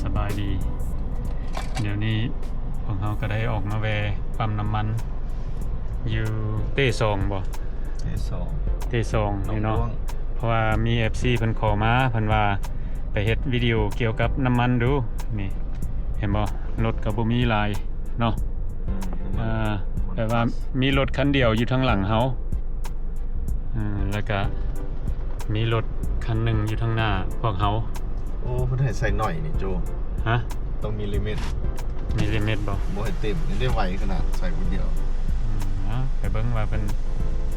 ສະບາຍດີ. ດຽວນີ້ພວກເຮົາກໍໄດ້ອອກມາແວ່ປ້ຳນ້ຳມັນຢູ່ເຕສອງບໍ? ເຕສອງ ເຕສອງນີ້ເນາະ ໜອງຫຼວງ. ເພາະວ່າມີເອັຟຊີເພິ່ນຂໍມາ ເພິ່ນວ່າໄປເຮັດວິດີໂອກ່ຽວກັບນ້ຳມັນດູ. ນີ້ ເຫັນບໍ່? ລົດກໍບໍ່ມີຫຼາຍເນາະ. ອືມ ອ່າ ແບບວ່າມີລົດຄັນດຽວຢູ່ທາງຫຼັງເຮົາ ອືມ ແລ້ວກະມີລົດຄັນໜຶ່ງຢູ່ທາງໜ້າພວກເຮົາ. ໂອ້ ເພິ່ນໃຫ້ໃສ່ໜ້ອຍນີ້ໂຈ. ຮະ? ຕ້ອງມີລິມິດ. ມີລິມິດບໍ່? ບໍ່ໃຫ້ເຕັມ. ນີ້ໄດ້ໄວຂະໜາດໃສ່ຄົນດຽວ. ອືມ ເອົາ ໄປເບິ່ງວ່າເພິ່ນ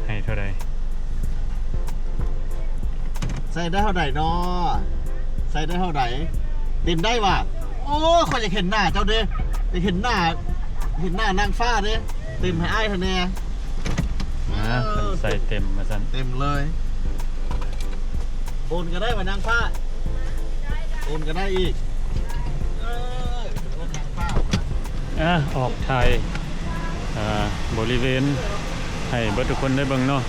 ໃຫ້ເທົ່າໃດ. ໃສ່ໄດ້ເທົ່າໃດນໍ? ໃສ່ໄດ້ເທົ່າໃດ? ເຕັມໄດ້ຫວາ? ໂອ້ ຂ້ອຍຢາກເຫັນໜ້າເຈົ້າເດ້ ຢາກເຫັນໜ້າ ເຫັນໜ້ານາງຟ້າເດ້. ເຕັມໃຫ້ອ້າຍເຂົາແດ່. ອາ ເອີ ເພິ່ນໃສ່ເຕັມວ່າຊັ້ນ. ເຕັມເລີຍ. ໂອນກໍໄດ້ຫວານາງຟ້າ? ໂອນກໍໄດ້ອີກ. ເອີ ເປັນໂອນນາງຟ້າ. ອາ ອອກຖ່າຍ ອ່າ ບໍລິເວນໃຫ້ເບິດທຸກຄົນໄດ້ເບິ່ງເນາະ.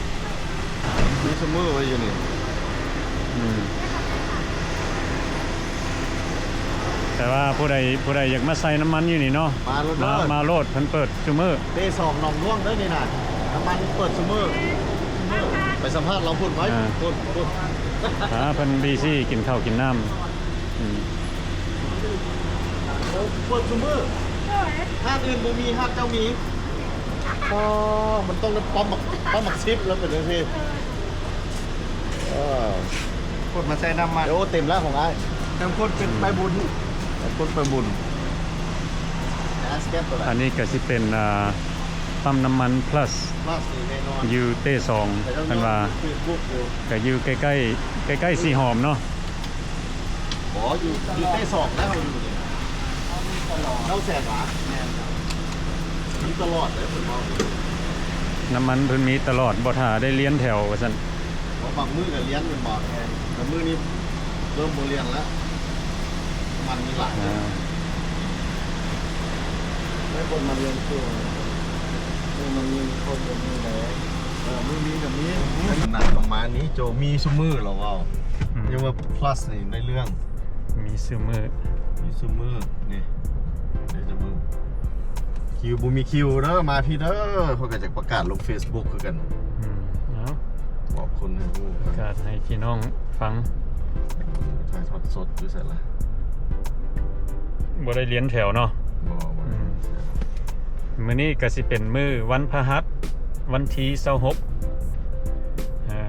ມີຊຸມມື້ໄວ້ຢູ່ນີ້. ອືມ ແຕ່ວ່າຜູ້ໃດ ຜູ້ໃດຢາກມາໃສ່ນ້ຳມັນຢູ່ນີ້ເນາະ ມາໂລດເດີ ມາ ມາໂລດ. ເພິ່ນເປີດຊຸມມື້. ເຕສອງໜອງຫຼວງເດີນີ້ນະ ນ້ຳມັນເປີດຊຸມມື້. ໄປສຳພາດລາວພຸ້ນໄວ້. ອາ ພຸ້ນ ພຸ້ນ. ອາ ເພິ່ນບີຊີກິນເຂົ້າກິນນ້ຳ. ອືມ ໂອ້ ເປີດຊຸມມື້. ຮ້ານອື່ນບໍ່ມີ ຮ້ານເຈົ້າມີ. ອໍ ມັນຕ້ອງໄດ້ປ້ຳໝາກ ປ້ຳໝາກຊິບແລ້ວເປັນຈັ່ງຊີ້. ເອີ ຄົນມາໃສ່ນ້ຳມັນ. ໂອ້ ເຕັມແລ້ວຂອງອ້າຍ. ເຕັມຄົນເປັນໄປບຸນ ຄົນໄປບຸນ. ອັນນີ້ກໍຊິເປັນ ອ່າ ປ້ຳນ້ຳມັນພລັສ ພລັສນີ້ແນ່ນອນ ຢູ່ເຕສອງ. ເພິ່ນວ່າ ເຟສບຸກຢູ່ ກໍຢູ່ໃກ້ໆ ໃກ້ໆສີຫອມເນາະ. ອໍ ຢູ່ ຢູ່ເຕສອງນະ ເຮົາຢູ່ນີ້. ເກົ້າແສນຫວາ? ແມ່ນ. ມີຕະຫຼອດເດ້ ເພິ່ນເວົ້າ. ນ້ຳມັນເພິ່ນມີຕະຫຼອດ ບໍ່ຖ້າໄດ້ລຽນແຖວວ່າຊັ້ນ. ບໍ່ ບາງມື້ກໍລຽນແມ່ນບໍ່? ແມ່ນ. ແຕ່ມື້ນີ້ເລີ່ມບໍ່ລຽນແລ້ວ ນ້ຳມັນມີຫຼາຍ. ອາ ແລ້ວຄົນມາລຽນຢູ່ ມື້ມັນມີຄົນບໍ່ມີແລ້ວ. ເອີ ມື້ນີ້ກໍມີ. ຂະໜາດປະມານນີ້ໂຈມີຊຸມມື້ແລ້ວເວົ້າ. ອືມ ເອີ້ນວ່າພລັສນີ້ໄດ້ເລື່ອງ. ມີຊຸມມື້ ມີຊຸມມື້ນີ້ ໄດ້ຊຸມມື້. ຄິວບໍ່ມີຄິວເດີ ມາພີ້ເດີ. ເຂົາກໍຈະປະກາດລົງເຟສບຸກຄືກັນ. ອືມ ເອົາ ບອກຄົນໃຫ້ຮູ້ ປະກາດໃຫ້ພີ່ນ້ອງຟັງ. ຖ່າຍທອດສົດຢູ່ໃສລະ? ບໍ່ໄດ້ລຽນແຖວເນາະ. ບໍ່ ບໍ່ໄດ້ລຽນແຖວ. ອືມ ມື້ນີ້ກໍຊິເປັນມື້ວັນພະຫັດ ວັນທີຊາວຫົກ ເອີ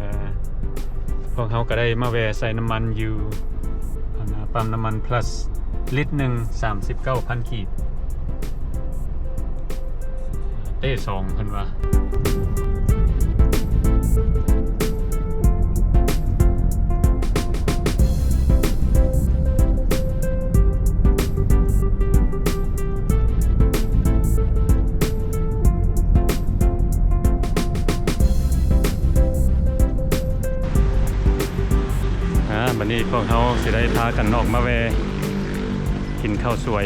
ພວກເຮົາກໍໄດ້ມາແວ່ໃສ່ນ້ຳມັນຢູ່ ອັນນ່າ ປ້ຳນ້ຳມັນພລັສ ລິດໜຶ່ງ ສາມສິບເກົ້າພັນກີບ. ເຕສອງ ເພິ່ນວ່າ. ອາ ບັດນີ້ພວກເຮົາຊິໄດ້ພາກັນອອກມາແວ່ກິນເຂົ້າສວຍ.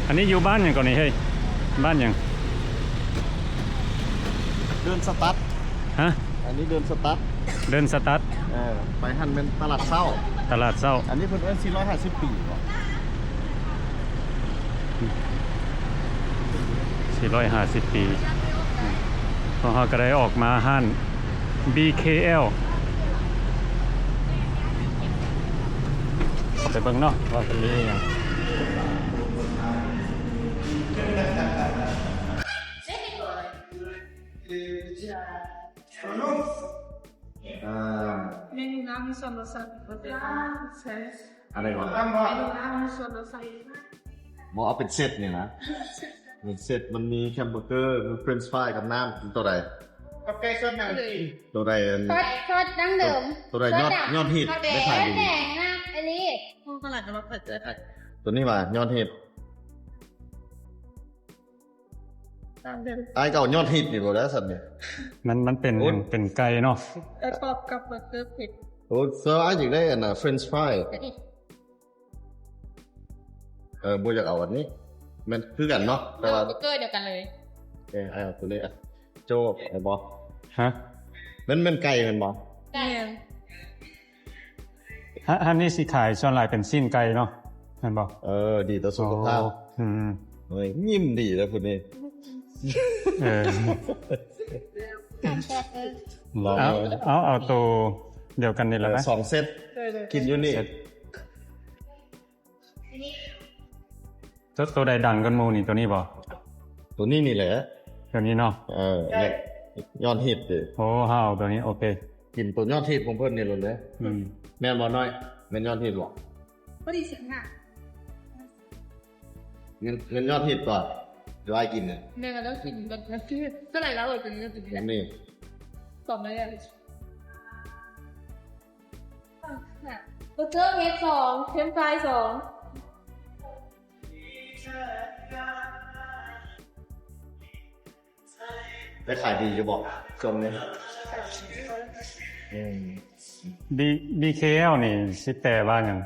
ອັນນີ້ຢູ່ບ້ານຫຍັງກ່ອນນີ້ເຮີ້ຍ? ບ້ານຫຍັງ? ເດີ່ນສະຕັດ. ຮະ? ອັນນີ້ເດີ່ນສະຕັດ. ເດີ່ນສະຕັດ. ເອີ ໄປຫັ້ນແມ່ນຕະຫຼາດເຊົ້າ. ຕະຫຼາດເຊົ້າ. ອັນນີ້ເພິ່ນເອີ້ນສີ່ຮ້ອຍຫ້າສິບປີບໍ? ສີ່ຮ້ອຍຫ້າສິບປີ. ພວກເຮົາກໍໄດ້ອອກມາຮ້ານ ບີເຄແອລ ໄປເບິ່ງເນາະວ່າເພິ່ນມີອີ່ຫຍັງ. 아. 메뉴 나눠서 넣어서. 아. ອັນໃດຫວາ? 메뉴 나눠서 넣어서. ບໍ່ ເອົາເປັນເຊັດນີ້ນະ. ເປັນເຊັດ ມັນມີແຮມເບີເກີ ມີເຟຣນຊ໌ຟຣາຍກັບນ້ຳ. ໂຕໃດ? ກັບໄກ່ສົດນະ. ໂຕໃດອັນ ຊອດ ຊອດດັ້ງເດີມ. ໂຕໃດຍອດ ຊອດດຳ ຍອດຮິດ ຊອດແດງ ໄດ້ຂາຍດີ. ຊອດແດງນະ ອັນນີ້. ໂອ້ ຕະຫຼາດກໍມາເປີດເກີດ. ໂຕນີ້ວ່າຍອດຮິດ. ອ້າຍກໍເອົາຍອດຮິດນີ້ໂລດແລ້ວຊັ້ນນີ້. ມັນ ມັນເປັນ ໂອ້ຍ ເປັນໄກ່ເນາະ. ໄກ່ປອບກັບເບີເກີເຜັດ. ໂອ້ ເຊີ ອ້າຍຢາກໄດ້ອັນນ່າ ເຟຣນຊ໌ຟຣາຍ. ເອີ ບໍ່ຢາກເອົາອັນນີ້. ແມ່ນຄືກັນເນາະ ແຕ່ວ່າເບີເກີດຽວກັນເລີຍ. ເອີ ອ້າຍເອົາໂຕນີ້. ໂຈ ເອົາບໍ່? ຮະ? ແມ່ນ ແມ່ນໄກ່ແມ່ນບໍ່? ໄກ່. ແມ່ນ. ຮ້ານ ຮ້ານນີ້ຊິຂາຍສ່ວນຫຼາຍເປັນຊີ້ນໄກ່ເນາະ ແມ່ນບໍ່? ເອີ ດີຕໍ່ສຸຂະພາບ. ໂອ້ ອືມ ໂອ້ຍ ຍິ້ມດີແລ້ວຜູ້ນີ້. ເອີ ລອງ ເອົາ ເອົາ ເອົາໂຕດຽວກັນນີ້ແຫຼະ ເອີ ໄປ ສອງເຊັດ ເອີ ກິນຢູ່ນີ້ ເຊັດ ໂຕ ໂຕໃດດັງກວ່າໝູ່ນີ້ ໂຕນີ້ບໍ່? ໂຕນີ້ນີ້ແຫຼະ ໂຕນີ້ເນາະ. ເອີ ຍອດ ຍອດຮິດເດ້. ໂອ້ ເຮົາເອົາໂຕນີ້ ໂອເຄ ກິນໂຕຍອດຮິດຂອງເພິ່ນນີ້ໂລດເດ້. ອືມ ແມ່ນບໍ່ນ້ອຍ? ແມ່ນຍອດຮິດບໍ່? ພໍດີສິບຫ້າ ເງິນ ເງິນຍອດຮິດບໍ່? ຫຼາຍກິນນະ ແມ່ນແລ້ວກິນແບບນັ້ນຄືເທົ່າໃດລະ? ເອີ ເປັນເງິນ ເປັນເງິນ ຕອບໄດ້. ເບີເກີເຮັດສອງ ເຟຣນຊ໌ຟຣາຍສອງ. ໄດ້ຂາຍດີຢູ່ບໍ່ຊ່ວງນີ້? ອືມ ບີ ບີເຄແອລ ນີ້ຊິແປວ່າຫຍັງ?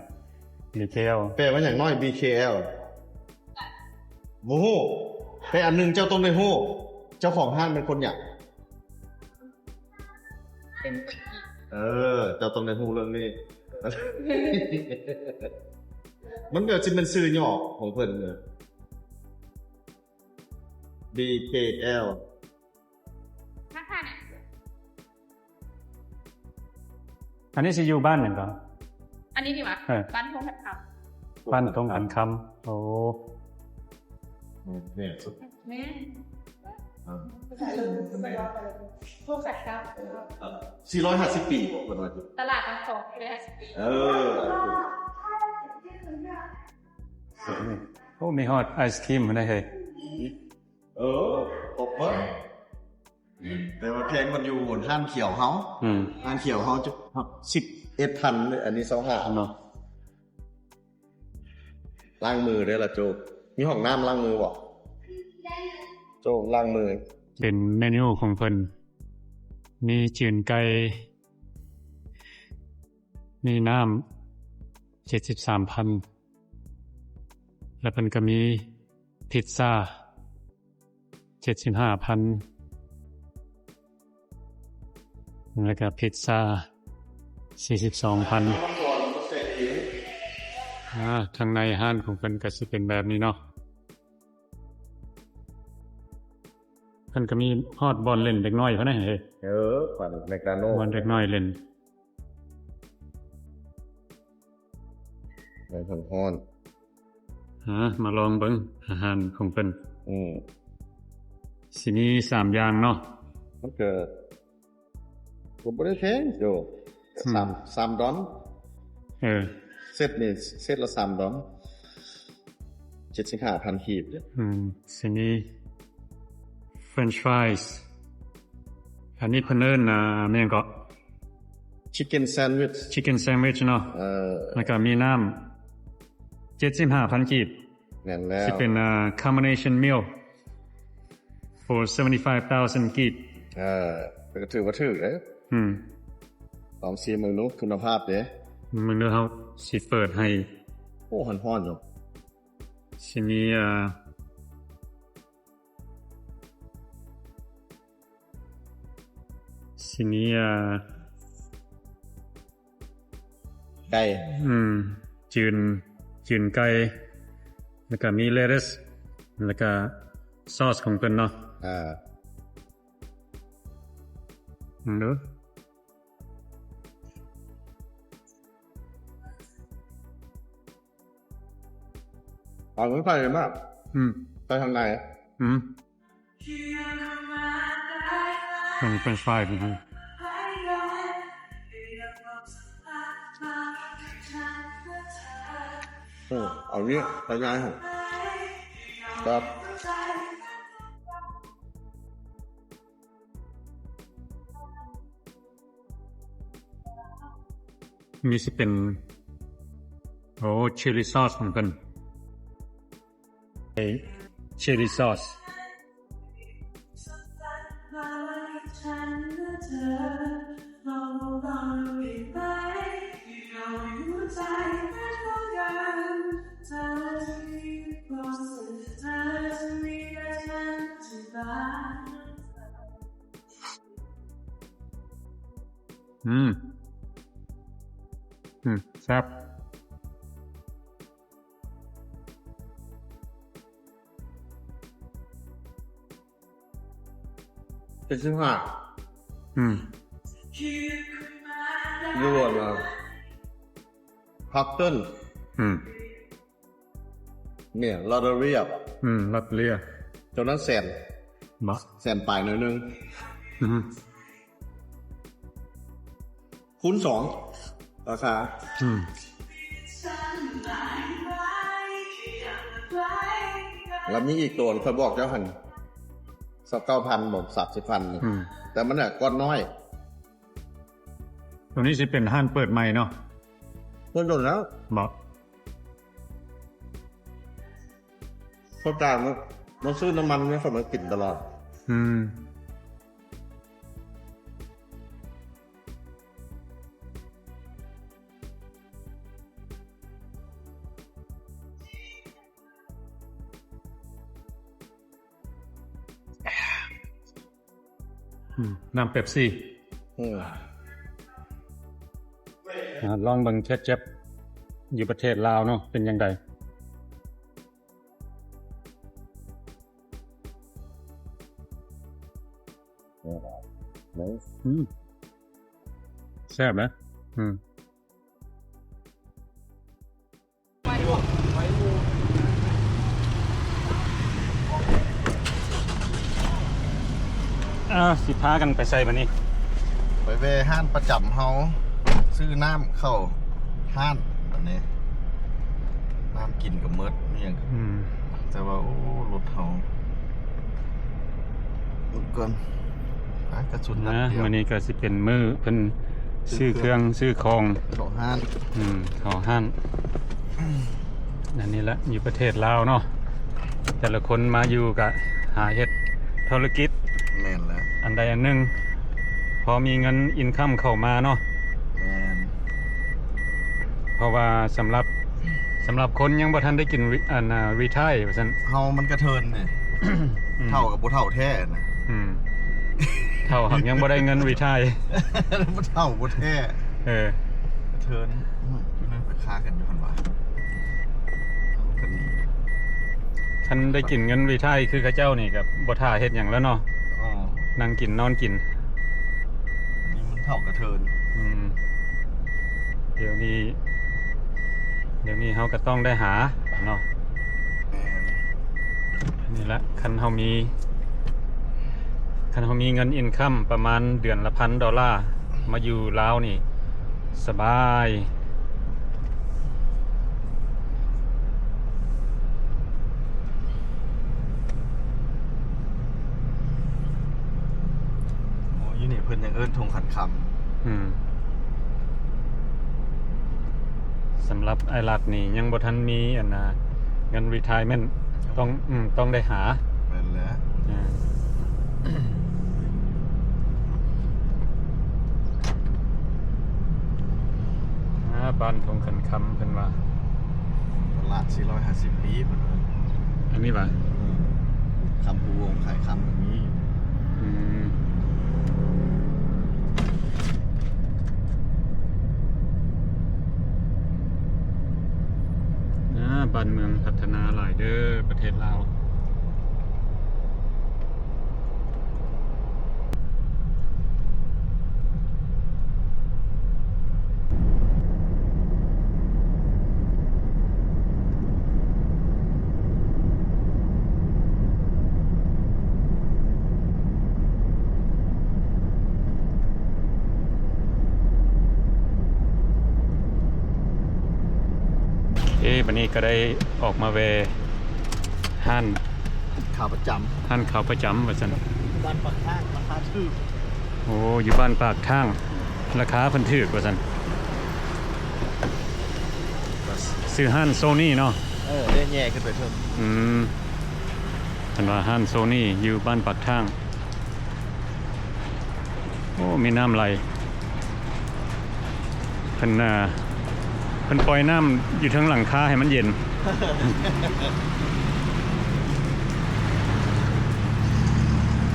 ບີເຄແອລ ແປວ່າຫຍັງນ້ອຍ? ບີເຄແອລ ບໍ່ຮູ້ ແຕ່ອັນໜຶ່ງເຈົ້າຕ້ອງໄດ້ຮູ້ ເຈົ້າຂອງຮ້ານເປັນຄົນຫຍັງ? ເປັນ ເອີ ເຈົ້າຕ້ອງໄດ້ຮູ້ເລື່ອງນີ້. ມັນກໍຊິເປັນຊື່ຫຍໍ້ຂອງເພິ່ນເນາະ ບີເຄແອລ. ທັກທາຍນະ ອັນນີ້ຊິຢູ່ບ້ານຫຍັງກໍ? ອັນນີ້ນີ້ຫວາ? ເອີ ບ້ານທົ່ງຂັນຄຳ ບ້ານທົ່ງຂັນຄຳ. ໂອ້ ແມ່ນສຸດ ແມ່ນ ອ່າ ທົ່ງຂັນຄຳ ສີ່ຮ້ອຍຫ້າສິບປີ ເພິ່ນວ່າ ຕະຫຼາດນ້ຳຂອງ ສີ່ຮ້ອຍຫ້າສິບປີ. ເອີ ໂອ້ ມີຮອດໄອສຄຣີມນຳເດ້ເຮີ້ຍ. ເອີ ຄົບເບິດ ແຕ່ວ່າແພງກວ່າຢູ່ຮ້ານຂຽວເຮົາ. ອືມ ຮ້ານຂຽວເຮົາຈະສິບເອັດພັນ ອັນນີ້ຊາວຫ້າເນາະ. ລ້າງມືເດ້ລະໂຈກ ມີຫ້ອງນ້ຳລ້າງມືບໍ່? ໂຈກລ້າງມື. ເປັນເມນູຂອງເພິ່ນ ມີຈືນໄກ່ ມີນ້ຳ ເຈັດສິບສາມພັນ ແລ້ວເພິ່ນກໍມີພິດຊາ ເຈັດສິບຫ້າພັນ ແລ້ວກໍພິດຊາ ສີ່ສິບສອງພັນ. ອາ ທາງໃນຮ້ານຂອງເພິ່ນກໍຊິເປັນແບບນີ້ເນາະ. ເພິ່ນກໍມີຮອດບ່ອນຫຼິ້ນເດັກນ້ອຍພຸ້ນເດ້. ເອີ ບ່ອນເດັກນ້ອຍຫຼິ້ນ. ຮ້ອນໆ ອາ ມາລອງເບິ່ງອາຫານຂອງເພິ່ນ. ອືມ ຊິມີສາມຢ່າງເນາະ. ມັນກໍ ກໍບໍ່ໄດ້ແພງໂດ. ອືມ ສາມ ສາມດອນ. ເອີ ເຊັດນີ້ ເຊັດລະສາມດອນ ເຈັດສິບຫ້າພັນກີບ. ອືມ ຊິມີ French fries ອັນນີ້ເພິ່ນເອີ້ນ ອາ ແມ່ນກໍ Chicken sandwich Chicken sandwich ເນາະ. ເອີ ແລ້ວກໍມີນ້ຳ ເຈັດສິບຫ້າພັນກີບ. ແມ່ນແລ້ວ ຊິເປັນ ອາ combination meal for seventy-five thousand ກີບ. ເອີ ກໍຖືວ່າຖືກເດ້. ອືມ ລອງຊີມເບິ່ງດູ ຄຸນນະພາບເດ້. ເບິ່ງເດີ ເຮົາຊິເປີດໃຫ້. ໂອ້ ຮ້ອນໆຢູ່. ຊິມີ ອາ ຊິມີ ອາ ໄກ່ ອືມ ຈືນ ຈືນໄກ່ ແລ້ວກະມີ lettuce ແລ້ວກະຊອສຂອງເພິ່ນເນາະ. ອ່າ ເບິ່ງດູ. ເອົາມັນໃສ່ມາ ອືມ ໃສ່ທາງໃນ ອືມ ເປັນ French fry ເປັນ ເອີ ເອົານີ້ໃສ່ໃນຫັ້ນ ແບບ ນີ້ຊິເປັນ ໂອ້ chili sauce ຂອງເພິ່ນ ເອີ chili sauce. ອືມ ອືມ ແຊບ. ເຈັດສິບຫ້າ ອືມ ຢູ່ອັນ Procter ອືມ ເມຍ Lotteria ອືມ Lotteria ຕົວນັ້ນແສນ ບໍ່ ແສນປາຍໜ້ອຍໜຶ່ງ ອືມ ຄູນສອງ ລາຄາ ອືມ ແລ້ວມີອີກຕົວຂ້ອຍບອກເຈົ້າຫັ້ນ ຊາວເກົ້າພັນ ບໍ່ ສາມສິບພັນ ອືມ ແຕ່ມັນນະກ້ອນນ້ອຍ. ຕົວນີ້ຊິເປັນຮ້ານເປີດໃໝ່ເນາະ ເປີດດົນແລ້ວ ບໍ່ ເຂົ້າໃຈ ມາ ມາຊື້ນ້ຳມັນນີ້ ເຂົາມາກິນຕະຫຼອດ ອືມ. ອືມ ນ້ຳເປັບຊີ ອືມ ອາ ລອງເບິ່ງເທັດເຈັບຢູ່ປະເທດລາວເນາະ ເປັນຈັ່ງໃດ? ອືມ ແຊບນະ ອືມ. ອ່າ ຊິພາກັນໄປໃສບາດນີ້? ໄປແວ່ຮ້ານປະຈຳເຮົາ ຊື້ນ້ຳເຂົ້າຮ້ານບາດນີ້ ນ້ຳກິນກໍໝົດ ອີ່ຫຍັງ ອືມ ແຕ່ວ່າ ໂອ້ ລົດເຮົາ ເບິ່ງກ່ອນ ອາ ກະສຸນນັດດຽວ. ມື້ນີ້ກໍຊິເປັນມື້ເພິ່ນຊື້ເຄື່ອງຊື້ຂອງ ເຂົ້າຮ້ານ ອືມ ເຂົ້າຮ້ານ ອັນນີ້ລະ ຢູ່ປະເທດລາວເນາະ ແຕ່ລະຄົນມາຢູ່ກະຫາເຮັດທຸລະກິດ ແມ່ນແຫຼະ ອັນໃດອັນໜຶ່ງ ພໍມີເງິນອິນຄັມເຂົ້າມາເນາະ ແມ່ນ ເພາະວ່າສຳລັບ ສຳລັບຄົນຍັງບໍ່ທັນໄດ້ກິນ ອັນ ອາ ຣີທາຍວ່າຊັ້ນ ເຮົາມັນກະເທີນເດ້ ອືມ ເຖົ້າກໍບໍ່ເຖົ້າແທ້ນະ ອືມ ເຖົ້າຫາກຍັງບໍ່ໄດ້ເງິນຣີທາຍ ບໍ່ເຖົ້າບໍ່ແທ້ ເອີ ກະເທີນ ອືມ ຢູ່ນັ້ນໄປຄາກັນຢູ່ຫັ້ນວ່າ ເອົາກັນນີ້ ຄັນໄດ້ກິນເງິນຣີທາຍຄືເຂົາເຈົ້ານີ້ກໍບໍ່ຖ້າເຮັດຫຍັງແລ້ວເນາະ ອໍ ນັ່ງກິນນອນກິນ ນີ້ມັນເຖົ້າກະເທີນ ອືມ ດຽວນີ້ ດຽວນີ້ເຮົາກໍຕ້ອງໄດ້ຫາເນາະ ແມ່ນ ນີ້ລະ ຄັນເຮົາມີ ຄັນເຮົາມີເງິນອິນຄັມປະມານເດືອນລະພັນໂດລາ ມາຢູ່ລາວນີ້ສະບາຍ. ໂອ້ ຢູ່ນີ້ເພິ່ນຍັງເອີ້ນທົ່ງຂັນຄຳ ອືມ ສຳລັບອ້າຍລັດນີ້ຍັງບໍ່ທັນມີອັນນ່າ ເງິນຣີທາຍເມັ້ນ ຕ້ອງ ອືມ ຕ້ອງໄດ້ຫາ ແມ່ນແຫຼະ ອາ ອາ ບ້ານທົ່ງຂັນຄຳເພິ່ນວ່າ ຕະຫຼາດສີ່ຮ້ອຍຫ້າສິບປີເພິ່ນວ່າ ອັນນີ້ຫວາ? ອືມ ຄຳພູວົງຂາຍຄຳກໍມີ ອືມ ອາ ບ້ານເມືອງພັດທະນາຫຼາຍເດີ ປະເທດລາວ. ເອ ບັດນີ້ກໍໄດ້ອອກມາແວ່ ຮ້ານຂາວປະຈຳ ຮ້ານຂາວປະຈຳວ່າຊັ້ນ ບ້ານປາກທາງ ລາຄາຖືກ ໂອ້ ຢູ່ບ້ານປາກທາງ ລາຄາເພິ່ນຖືກວ່າຊັ້ນ ຊື່ຮ້ານໂຊນີເນາະ ເອີ ແຍ່ຂຶ້ນໄປເທິງ ອືມ ເພິ່ນວ່າຮ້ານໂຊນີຢູ່ບ້ານປາກທາງ. ໂອ້ ມີນ້ຳໄຫຼ ເພິ່ນ ເອີ ເພິ່ນປ່ອຍນ້ຳຢູ່ເທິງຫຼັງຄາໃຫ້ມັນເຢັນ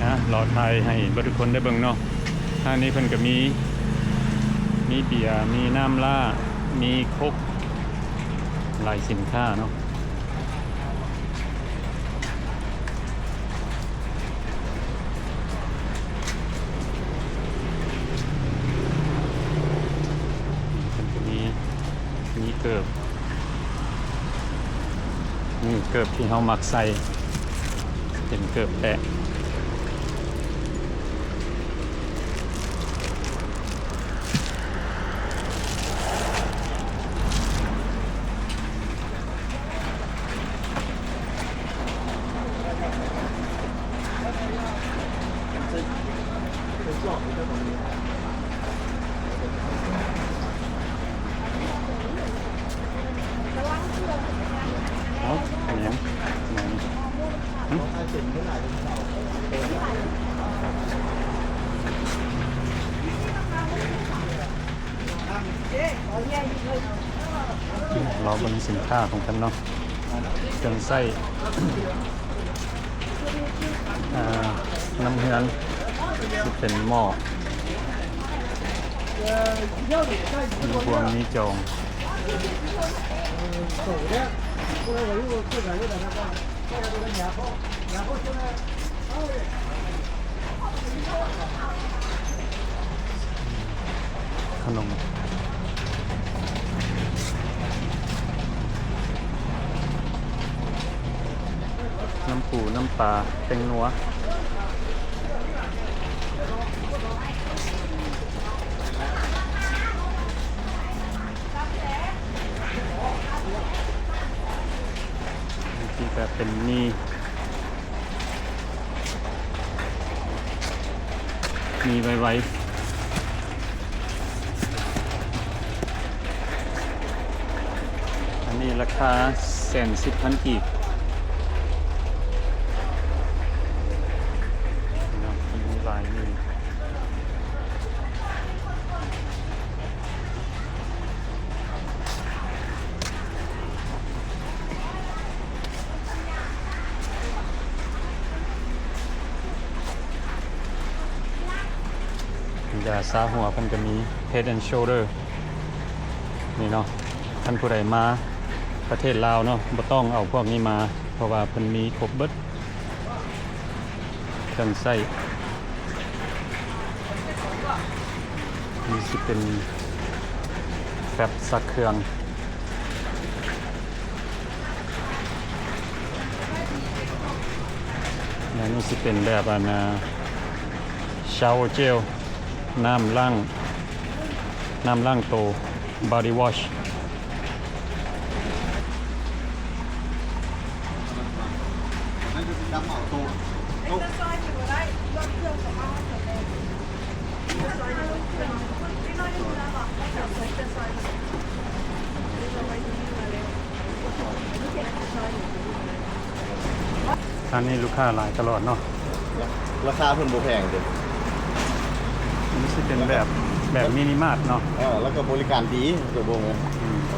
ນະ ລໍຖ່າຍໃຫ້ເບິດທຸກຄົນໄດ້ເບິ່ງເນາະ ທາງນີ້ເພິ່ນກໍມີ ມີເບຍ ມີນ້ຳຫຼ້າ ມີຄົບຫຼາຍສິນຄ້າເນາະ. ເພິ່ນກໍມີ ມີເກີບ ນີ້ເກີບທີ່ເຮົາມັກໃສ່ ເປັນເກີບແປະ. ເອົາ ເປັນຫຍັງ? ຫຍັງ? ຫຶ? ລໍເບິ່ງສິນຄ້າຂອງເພິ່ນເນາະ ເຄື່ອງໃຊ້ ອ່າ ນຳເຮືອນ ຊິເປັນໝໍ້ ມີພວງມີຈອງ. ຂະໜົມ ນ້ຳປູ ນ້ຳປາ ແປ້ງນົວ. ທີ່ແບບເປັນໝີ່ ໝີ່ໄວໆ. ອັນນີ້ລາຄາແສນສິບພັນກີບ. ມີຫຼາຍຢູ່. ຢາຊາຫົວເພິ່ນກໍມີ Head and Shoulder ນີ້ເນາະ. ຄັນຜູ້ໃດມາປະເທດລາວເນາະ ບໍ່ຕ້ອງເອົາພວກນີ້ມາ ເພາະວ່າເພິ່ນມີຄົບເບິດ. ເຄື່ອງໃຊ້ ນີ້ຊິເປັນແຟັບຊັກເຄື່ອງ ແລະ ນີ້ຊິເປັນແບບ ອັນ shower gel ນ້ຳລ້າງ ນ້ຳລ້າງໂຕ body wash. ຮ້ານນີ້ລູກຄ້າຫຼາຍຕະຫຼອດເນາະ. ລາ ລາຄາເພິ່ນບໍ່ແພງເດ້. ມັນຊິເປັນແບບ ແບບມິນິມາດເນາະ. ເອີ ແລ້ວກໍບໍລິການດີ ຈະບໍ່ແມ່ນ ອືມ ເອີ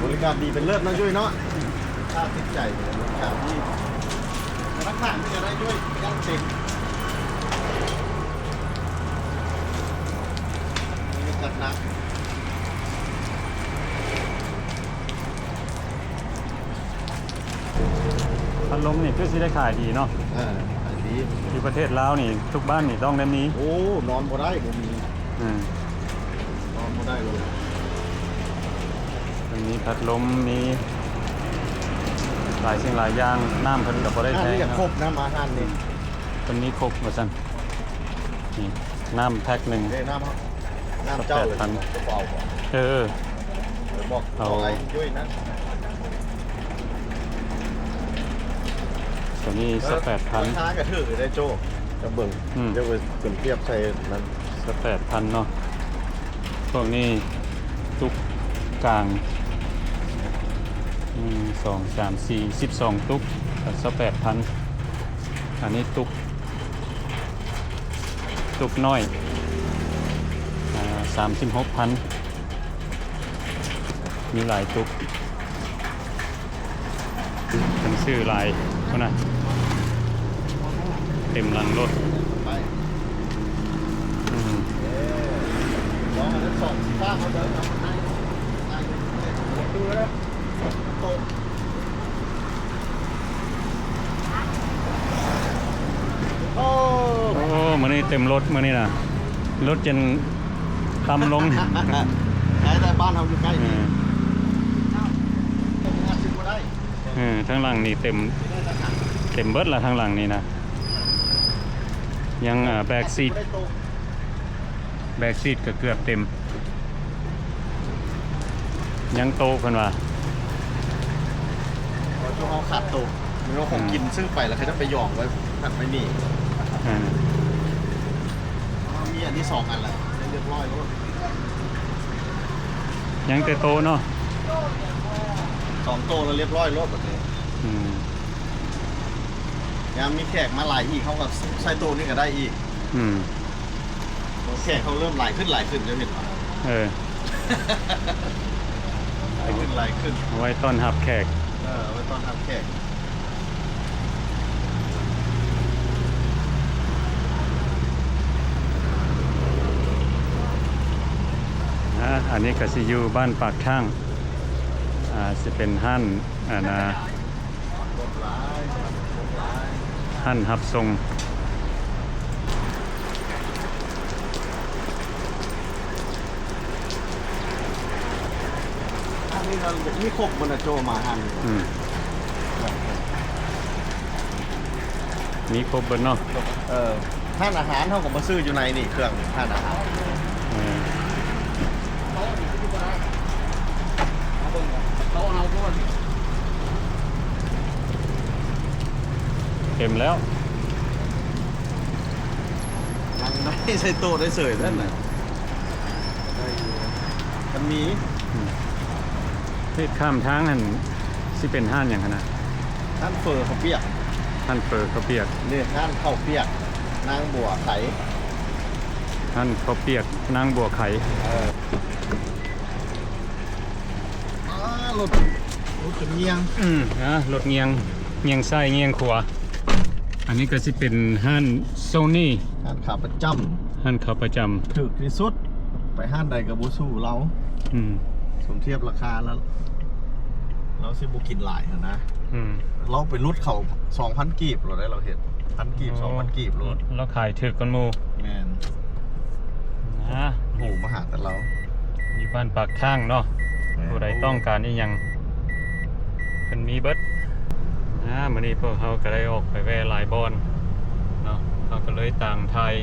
ບໍລິການດີເປັນເລີດເນາະ ຈຸ້ຍເນາະ. ລູກຄ້າຕິດໃຈ ບໍລິການດີ. ທະນາຄານມີແນວໃດ ຈຸ້ຍ? ຍັງເຕັມ ມີຈັດໜັກ. ພັດລົມນີ້ຄືຊິໄດ້ຂາຍດີເນາະ. ເອີ ຂາຍດີ. ຢູ່ປະເທດລາວນີ້ ທຸກບ້ານນີ້ຕ້ອງໄດ້ມີ. ໂອ້ ນອນບໍ່ໄດ້ ບໍ່ມີ. ອືມ ນອນບໍ່ໄດ້ເລີຍ. ມັນມີພັດລົມ ມີຫຼາຍສິ່ງຫຼາຍຢ່າງ. ນ້ຳເພິ່ນກໍບໍ່ໄດ້ແພງເນາະ. ຄົບນຳ ອາຫານນີ້ ເພິ່ນມີຄົບວ່າຊັ້ນ. ນີ້ ນ້ຳແພັກໜຶ່ງ ເດ້ ນ້ຳເຮົາ ນ້ຳເຈົ້າ ສິບແປດພັນ ເອົາບໍ່? ເອີ ເອີ ບອກ ເອົາ ບອກໄອ້ຈຸ້ຍນັ້ນ. ຕົວນີ້ ເອີ ສິບແປດພັນ ລາຄາກໍຖືກຢູ່ເດ້ໂຈ້ ຈະເບິ່ງ ອືມ ດຽວໄປປຽບທຽບໃສ່ນັ້ນ. ສິບແປດພັນເນາະ. ພວກນີ້ຕຸກກາງ ໜຶ່ງ ສອງ ສາມ ສີ່ ສິບສອງຕຸກ ສິບແປດພັນ. ອັນນີ້ຕຸກ ຕຸກນ້ອຍ ອາ ສາມສິບຫົກພັນ. ມີຫຼາຍຕຸກ ເພິ່ນຊື້ຫຼາຍພຸ້ນນະ ເຕັມຫຼັງລົດ. ອືມ ເອີ ລອງເອົາເດີ ສ ໂອ້ ມື້ນີ້ເຕັມລົດ ມື້ນີ້ນະ ລົດຈົນຕ່ຳລົງ ໃກ້ ແຕ່ບ້ານເຮົາຢູ່ໃກ້ ເອີ ນີ້ ເອີ ທາງຫຼັງນີ້ເຕັມ ເຕັມເບິດລະ ທາງຫຼັງນີ້ນະ ຍັງ ເອີ ແບັກຊີດ ແບັກຊີດກໍເກືອບເຕັມ ຍັງໂຕະເພິ່ນວ່າ ເພາະເຮົາຂາດໂຕະ ແມ່ນວ່າຂອງ ອືມ ກິນຊື້ໄປແລ້ວເຂົາຈະໄປຢອງໄວ້ຫັ້ນໄວ້ນີ້ ເອີ ມີອັນທີສອງອັນລະ ຮຽບຮ້ອຍໂລດ ຍັງແຕ່ໂຕະເນາະ ສອງໂຕະລະຮຽບຮ້ອຍໂລດບັດນີ້ ອືມ ຍາມມີແຂກມາຫຼາຍອີກ ເຮົາກໍໃສ່ໂຕະນີ້ກໍໄດ້ອີກ ອືມ ແຂກເຮົາເລີ່ມຫຼາຍຂຶ້ນ ຫຼາຍຂຶ້ນ ເຈົ້າເຫັນບໍ່? ເອີ ຫຼາຍຂຶ້ນ ຫຼາຍຂຶ້ນ ເອົາໄວ້ຕ້ອນຮັບແຂກ ເອີ ເອົາໄວ້ຕ້ອນຮັບແຂກ ອາ ອັນນີ້ກໍຊິຢູ່ບ້ານປາກທາງ ອາ ຊິເປັນຮ້ານ ອັນນາ ຮ້ານຮັບສົ່ງ ອັນນີ້ກໍມີຄົບໝົດນະໂຈ ມາຫັ້ນ ອືມ ມີຄົບເບິດເນາະ ເອີ ຮ້ານອາຫານເຮົາກໍມາຊື້ຢູ່ໃນນີ້ ເຄື່ອງຮ້ານອາຫານ ເອີ ເຕັມແລ້ວ ນັ່ງໄດ້ ໃສ່ໂຕະໄດ້ເສີຍນັ້ນນະ ໄດ້ຢູ່ ມັນມີ ອືມ ເຮັດຂ້າມທາງຫັ້ນ ຊິເປັນຮ້ານຫຍັງຫັ້ນນະ? ຮ້ານເຝີເຂົ້າປຽກ ຮ້ານເຝີເຂົ້າປຽກ ນີ້ຮ້ານເຂົ້າປຽກນາງບົວໄຂ ຮ້ານເຂົ້າປຽກນາງບົວໄຂ ເອີ ອາ ລົດ ລົດຈົນງ່ຽງ ອືມ ອາ ລົດງ່ຽງ ງ່ຽງຊ້າຍງ່ຽງຂວາ ອັນນີ້ກໍຊິເປັນຮ້ານໂຊນີ ຮ້ານຂາປະຈຳ ຮ້ານຂາປະຈຳ ຖືກທີ່ສຸດ ໄປຮ້ານໃດກໍບໍ່ສູ້ລາວ ອືມ ສົມທຽບລາຄາແລ້ວ ລາວຊິບໍ່ກິນຫຼາຍຫັ້ນນະ ອືມ ລາວໄປຫຼຸດເຂົ້າສອງພັນກີບໂລດໄດ໋ ລາວເຮັດ ພັນກີບ ອໍ ສອງພັນກີບໂລດ ລາວຂາຍຖືກກວ່າໝູ່ ແມ່ນ ອາ ໂອ້ ມາຫາແຕ່ລາວ ຢູ່ບ້ານປາກທາງເນາະ ແມ່ນ ຜູ້ໃດຕ້ອງການອີ່ຫຍັງ ເພິ່ນມີເບິດ ອາ ມື້ນີ້ພວກເຮົາກໍໄດ້ອອກໄປແວ່ຫຼາຍບ່ອນເນາະ ເຮົາກໍເລີຍຕ່າງຖ່າຍ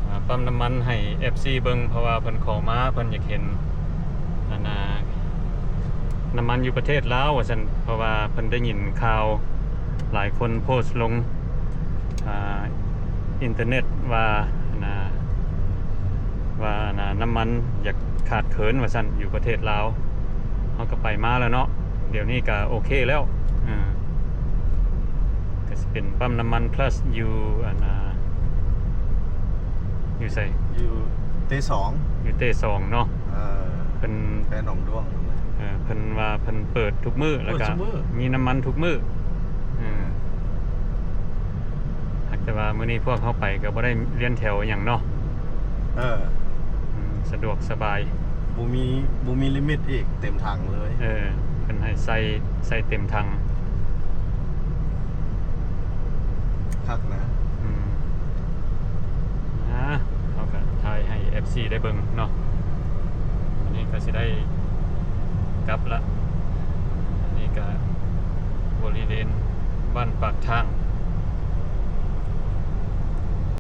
ອາ ປ້ຳນ້ຳມັນໃຫ້ເອັຟຊີເບິ່ງ ເພາະວ່າເພິ່ນຂໍມາ ເພິ່ນຢາກເຫັນ ອັນນ່າ ນ້ຳມັນຢູ່ປະເທດລາວວ່າຊັ້ນ ເພາະວ່າເພິ່ນໄດ້ຍິນຂ່າວຫຼາຍຄົນໂພສລົງ ອາ ອິນເຕີເນັດວ່າ ອັນນ່າ ວ່າ ອັນນ່າ ນ້ຳມັນຢາກຂາດເຂີນວ່າຊັ້ນ ຢູ່ປະເທດລາວ ເຮົາກໍໄປມາແລ້ວເນາະ ດຽວນີ້ກໍໂອເຄແລ້ວ ອາ ກໍຊິເປັນປ້ຳນ້ຳມັນພລັສຢູ່ ອັນນ່າ ຢູ່ໃສ? ຢູ່ເຕສອງ ຢູ່ເຕສອງເນາະ ເອີ ເພິ່ນ ແຂວງໜອງດ້ວງ ເອີ ເພິ່ນວ່າເພິ່ນເປີດທຸກມື້ ແລ້ວກໍ ເປີດທຸກມື້ ມີນ້ຳມັນທຸກມື້ ເອີ ຫາກແຕ່ວ່າມື້ນີ້ພວກເຮົາໄປກໍບໍ່ໄດ້ລຽນແຖວຫຍັງເນາະ ເອີ ອືມ ສະດວກສະບາຍ ບໍ່ມີ ບໍ່ມີລິມິດອີກ ເຕັມຖັງເລີຍ ເອີ ເພິ່ນໃຫ້ໃສ່ ໃສ່ເຕັມຖັງ ຄັກນະ ອືມ ອາ ເຮົາກໍຖ່າຍໃຫ້ເອັຟຊີໄດ້ເບິ່ງເນາະ ອັນນີ້ກໍຊິໄດ້ກັບລະ ອັນນີ້ກໍບໍລິເວນບ້ານປາກທາງ